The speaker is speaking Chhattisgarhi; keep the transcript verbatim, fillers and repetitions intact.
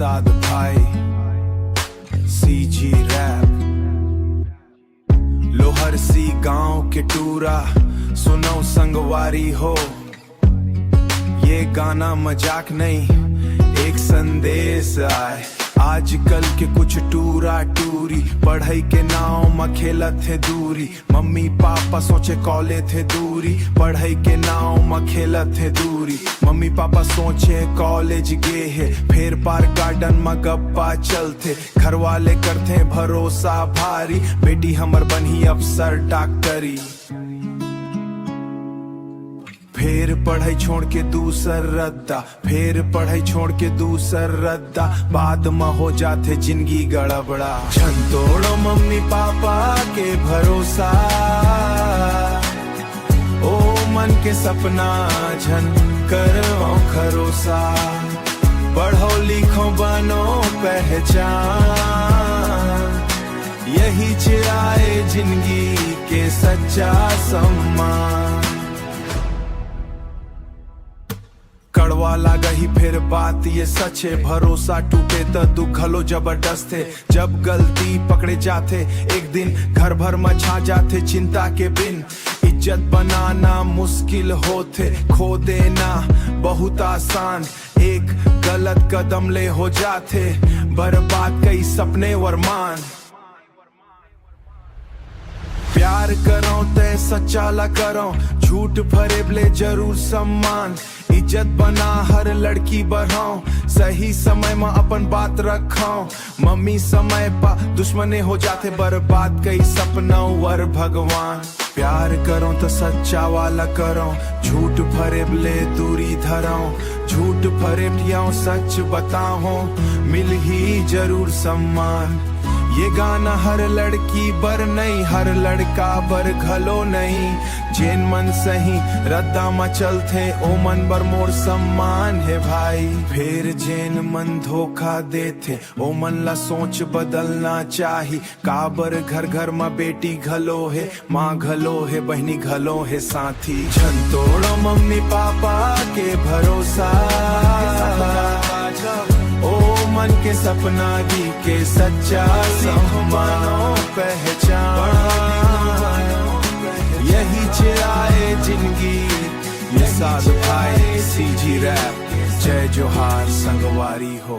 साध भाई, सीजी रैप। लोहरसी गांव के टूरा, सुनव संगवारी हो। ये गाना मजाक नहीं, एक संदेश आय। आजकल के कुछ टूरा टूरी, पढ़ाई के नाव म खेलत हे दूरी। मम्मी पापा सोचे कॉलेज हे दूरी, पढ़ाई के नाव म खेलत हे दूरी। मम्मी पापा सोचे कॉलेज गे हे, फेर पार्क गार्डन म गप्पा चलथे। घर वाले करथे भरोसा भारी, बेटी हमर बनही अफसर डॉक्टरी। फेर पढ़ाई छोड़ के दूसर रद्दा, फेर पढ़ाई छोड़ के दूसर रद्दा, बाद म हो जाथे जिंदगी गड़बड़ा। झन तोड़ो मम्मी पापा के भरोसा, ओ मन के सपना झन करवो खरोसा। पढ़ो लिखो बनो पहचान, यही च आए जिंदगी के सच्चा सम्मान। कड़वा लागही फेर बात ये सच हे, भरोसा टूटे त दुख घलो जबरदस्त हे। जब गलती पकड़े जाथे एक दिन, घर भर म छा जाथे चिंता के बिन। इज्जत बनाना मुश्किल होथे, खो देना बहुत आसान। एक गलत कदम ले हो जाथे बर्बाद कई सपने वरमान। प्यार करौं तै सच्चा ला करौं, झूठ फरेब ले जरूर सम्मान। इज्जत बना हर लड़की बढ़ौं, सही समय म अपन बात रखौं। मम्मी समय पा दुश्मने हो जाथे, बर्बाद कई सपना वर भगवान। प्यार करौं त सच्चा वाला करौं, झूठ फरेब ले दूरी धरौं। झूठ फरेब ठियाओं, सच बताओं, मिलही जरूर सम्मान। ये गाना हर लड़की बर नहीं, हर लड़का बर घलो नहीं। जेन मन सही रद्दा म चलथे, ओ मन बर मोर सम्मान हे भाई। फेर जेन मन धोखा देथे, ओ मन ला सोच बदलना चाही। काबर घर घर म बेटी घलो हे, माँ घलो हे, बहिनी घलो हे साथी। झन तोड़ो मम्मी पापा के भरोसा, ओ मन के सपना जी के सच्चा सम्मान पहचान। यही च आए जिंदगी ये साथ भाई। सीजी रैप, जय जोहार संगवारी हो।